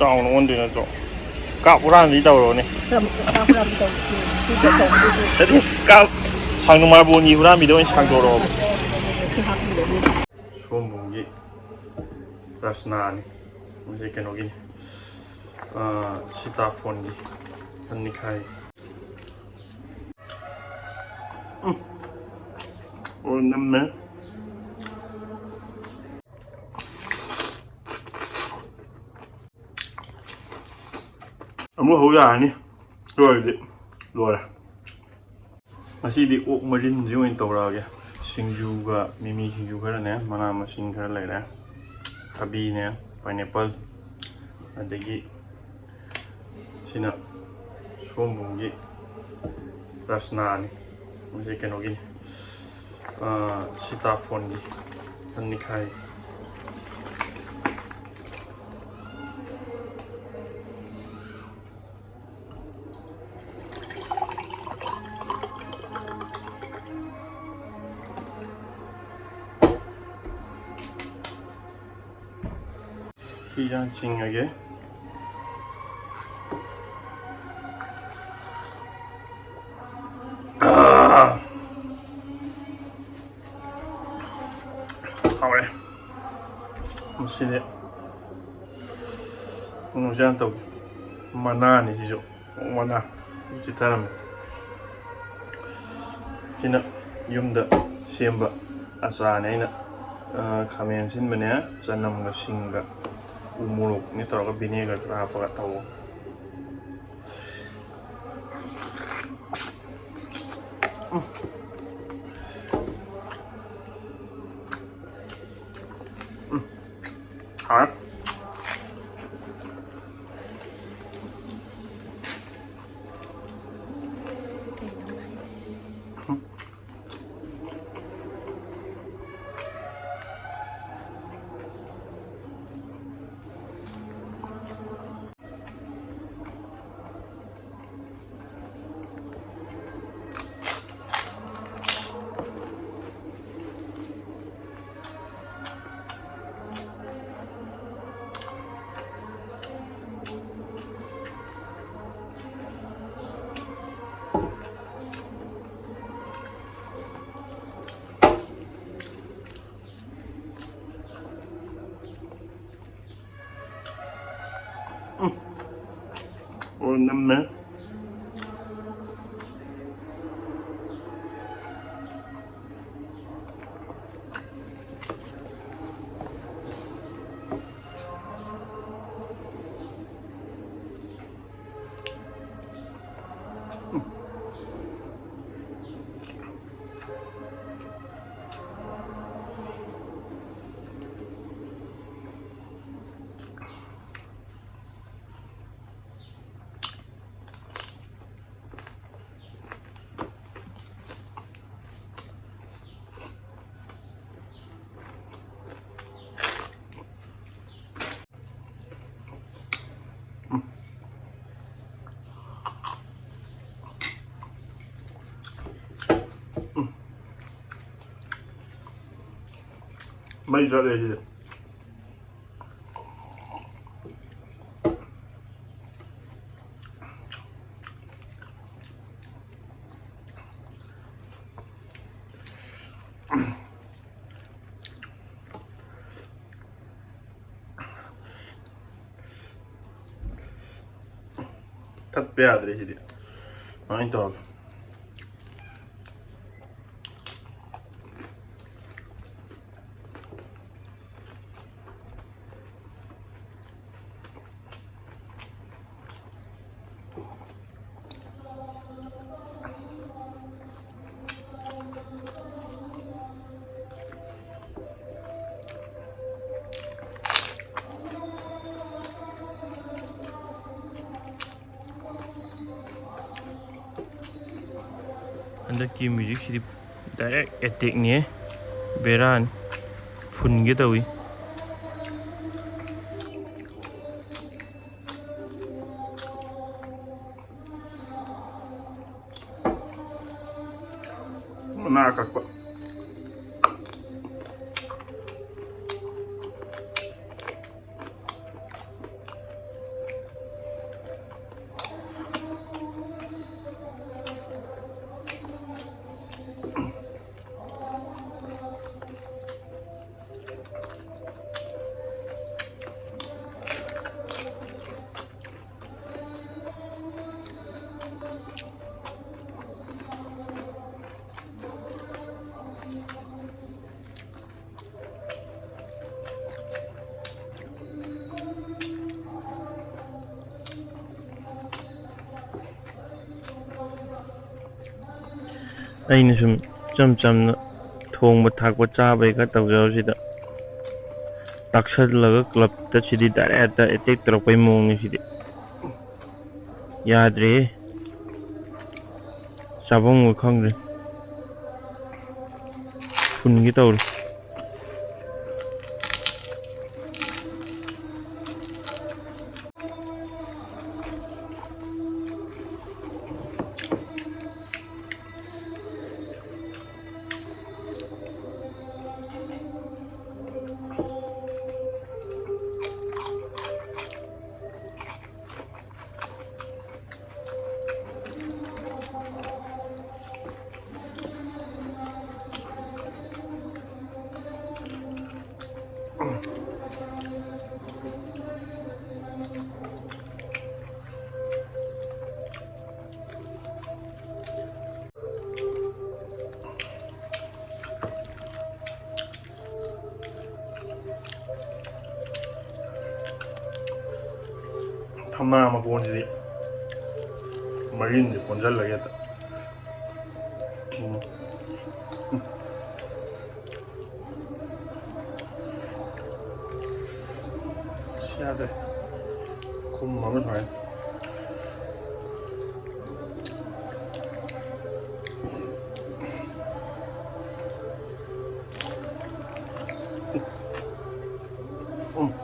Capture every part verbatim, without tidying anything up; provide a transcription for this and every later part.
ꯆꯥꯎꯅ ꯑꯣꯟꯗꯣꯏ ꯅꯠꯇ꯭ꯔꯣ? ꯀꯥꯞ ꯍꯨꯔꯥꯟꯕꯤ ꯇꯧꯔꯣꯅꯦ꯫ ꯀꯔꯝ-, ꯀꯥꯞ ꯍꯨꯔꯥꯟꯕꯤ ꯇꯧꯔꯣ? ꯁꯤ ꯄꯣꯠ ꯆꯥꯎ-, ꯅꯠꯇꯦ, ꯀꯥꯞ, ꯁꯥꯡꯅꯨ ꯃꯥꯔꯕꯣꯟꯒꯤ ꯍꯨꯔꯥꯟꯕꯤꯗ ꯑꯣꯏꯅ ꯁꯥꯡꯗꯣꯔꯛꯑꯣꯕ꯫ ꯁꯤ ꯍꯥꯞꯄꯤꯔꯒꯦ꯫ ꯁꯣꯝꯕꯨꯡꯒꯤ ꯔꯁꯅꯥꯅꯤ꯫ ꯃꯁꯤ ꯀꯩꯅꯣꯒꯤꯅꯤ꯫ ꯑꯥ, ꯁꯤꯇꯥꯐꯣꯟꯒꯤ꯫ ꯑꯅꯤꯈꯥꯏ꯫ ꯎꯝ꯫ ꯑꯣ, ꯅꯝꯃꯦ꯫ ꯑꯃꯨꯛ ꯍꯧ ꯌꯥꯔꯅꯤ꯫ ꯂꯣꯏꯔꯗꯤ ꯂꯣꯏꯔꯦ꯫ ꯉꯁꯤꯗꯤ ꯑꯣꯛ ꯃꯔꯤꯟꯁꯤ ꯑꯣꯏꯅ ꯇꯧꯔꯛꯑꯒꯦ꯫ ꯁꯤꯡꯖꯨꯒ, ꯃꯤꯃꯤ ꯁꯤꯡꯖꯨ ꯈꯔꯅꯦ, ꯃꯅꯥ ꯃꯁꯤꯡ ꯈꯔ ꯂꯩꯔꯦ, ꯊꯕꯤꯅꯦ, ꯄꯥꯏꯅꯦꯄꯜ, ꯑꯗꯒꯤ ꯁꯤꯅ ꯁꯣꯝꯕꯨꯡꯒꯤ ꯔꯁꯅꯥꯅꯤ꯫ ꯃꯁꯤ ꯀꯩꯅꯣꯒꯤꯅꯤ, ꯑꯥ, ꯁꯤꯇꯥꯐꯣꯟꯒꯤ꯫ ꯑꯅꯤꯈꯥꯏ꯫ ꯐꯤꯖꯥꯡ ꯆꯤꯡꯉꯒꯦ꯫ ꯑꯥ! ꯍꯥꯎꯔꯦ꯫ ꯃꯁꯤꯗꯤ ꯀꯩꯅꯣꯁꯦ ꯌꯥꯝ ꯇꯧꯗꯦ꯫ ꯃꯅꯥꯅꯤ ꯁꯤꯁꯨ꯫ ꯃꯅꯥ ꯆꯤꯠꯊꯔꯝꯃꯦ꯫ ꯁꯤꯅ ꯌꯨꯝꯗ ꯁꯦꯝꯕ ꯑꯆꯥꯔꯅꯦ꯫ ꯑꯩꯅ, ꯑ, ꯈꯥꯃꯦꯟ ꯑꯁꯤꯟꯕꯅꯦ, ꯆꯅꯝꯒ ꯁꯤꯡꯒ ꯎ ꯃꯣꯔꯣꯛꯅꯦ ꯇꯧꯔꯒ ꯚꯤꯅꯦꯒꯔ ꯈꯔ ꯍꯥꯞꯄꯒ ꯇꯧꯕ꯫ ꯎꯝ꯫ ꯎꯝ꯫ ꯍꯥꯎꯔꯦ꯫ ꯎꯝ꯫ ꯑꯣ, ꯅꯝꯃꯦ꯫ ꯃꯩ ꯆꯠꯂꯦ ꯁꯤꯗꯤ꯫ ꯊꯛꯄ ꯌꯥꯗ꯭ꯔꯦ ꯁꯤꯗꯤ꯫ ꯀꯃꯥꯏꯅ ꯇꯧꯔꯒ? ꯍꯟꯗꯛꯀꯤ ꯃ꯭ꯌꯨꯖꯤꯛꯁꯤꯗꯤ ꯗꯥꯏꯔꯦꯛ ꯑꯦꯇꯦꯛꯅꯦ꯫ ꯕꯦꯔꯥꯅꯤ꯫ ꯐꯨꯟꯒꯦ ꯇꯧꯏ꯫ ꯃꯅꯥ ꯑꯀꯛꯄ꯫ ꯑꯩꯅ ꯁꯨꯝ ꯏꯆꯝ ꯆꯝꯅ ꯊꯣꯡꯕ ꯊꯥꯛꯄ ꯆꯥꯕꯩ ꯈꯔ ꯇꯧꯖꯕꯁꯤꯗ ꯇꯥꯛꯁꯜꯂꯒ ꯀ꯭ꯂꯕꯇ ꯁꯤꯗꯤ ꯗꯥꯏꯔꯦꯛ ꯍꯦꯛꯇ ꯑꯦꯇꯦꯛ ꯇꯧꯔꯛꯄꯩ ꯃꯑꯣꯡꯅꯤ ꯁꯤꯗꯤ꯫ ꯌꯥꯗ꯭ꯔꯦꯍꯦ꯫ ꯆꯥꯐꯝꯒ ꯈꯪꯗ꯭ꯔꯦ꯫ ꯐꯨꯟꯒꯦ ꯇꯧꯔꯦ꯫ ꯊꯝꯅꯥ ꯃꯀꯣꯟꯁꯤꯗꯤ ꯃꯔꯤꯟꯁꯦ ꯀꯣꯟꯁꯤꯜꯂꯒꯦ ꯍꯦꯛꯇ꯫ ꯎꯝ꯫ ꯎꯝ꯫ ꯑꯁ, ꯌꯥꯗ꯭ꯔꯦ꯫ ꯈꯨꯝ ꯑꯃ ꯁꯨꯃꯥꯏꯅ꯫ ꯎꯝ꯫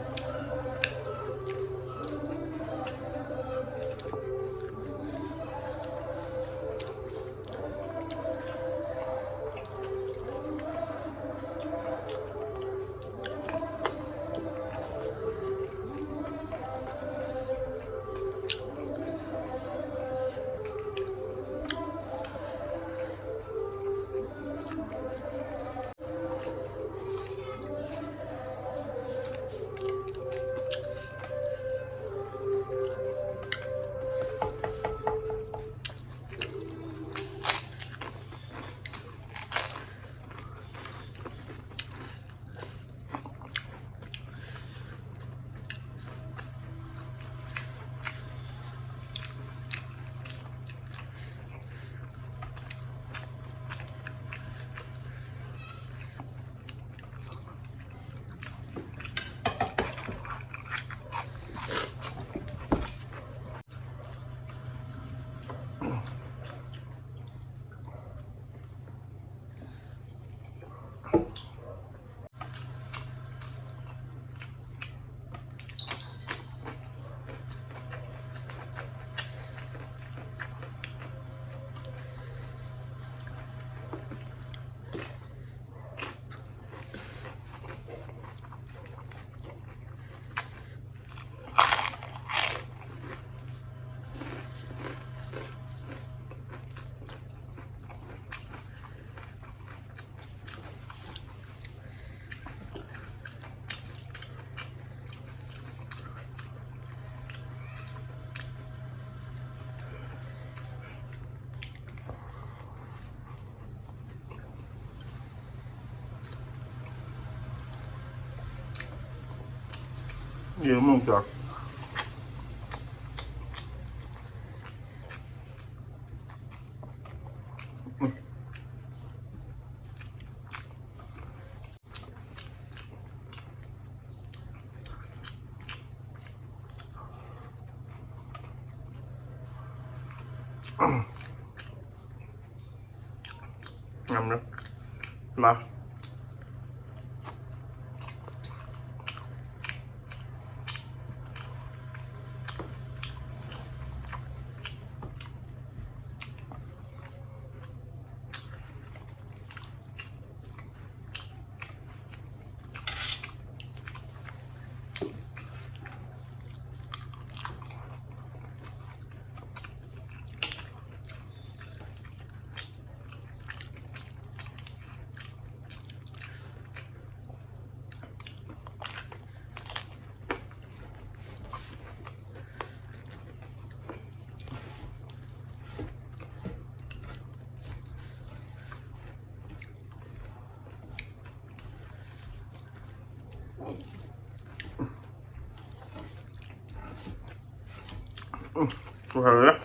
ꯌꯦꯔꯨꯝ ꯑꯃꯨꯛ ꯆꯥꯎ꯫ ꯌꯥꯝꯅ ꯂꯥꯁ꯫ ꯎꯝ, ꯂꯣꯏꯔꯦ꯫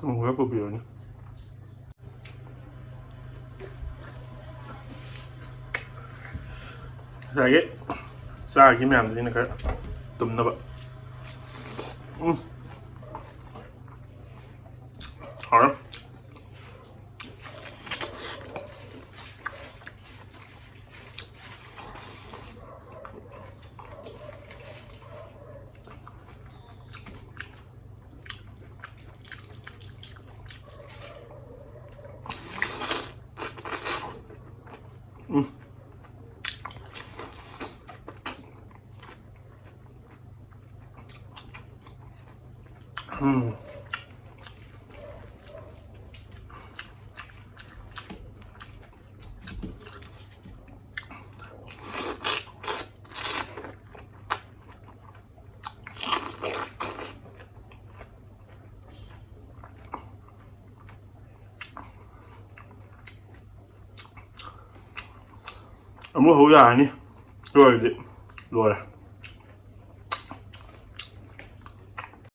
ꯑꯃꯨꯛ ꯈꯔ ꯄꯨꯕꯤꯔꯣꯅꯦ꯫ ꯉꯁꯥꯏꯒꯤ ꯆꯥꯈꯤ ꯃꯌꯥꯝꯗꯨꯅ ꯈꯔ ꯇꯨꯝꯅꯕ꯫ ꯎꯝ꯫ ꯍꯥꯎꯔꯦ꯫ ꯎꯝ꯫ ꯎꯝ꯫ ꯑꯃꯨꯛ ꯍꯧ ꯌꯥꯔꯅꯤ꯫ ꯂꯣꯏꯔꯗꯤ ꯂꯣꯏꯔꯦ꯫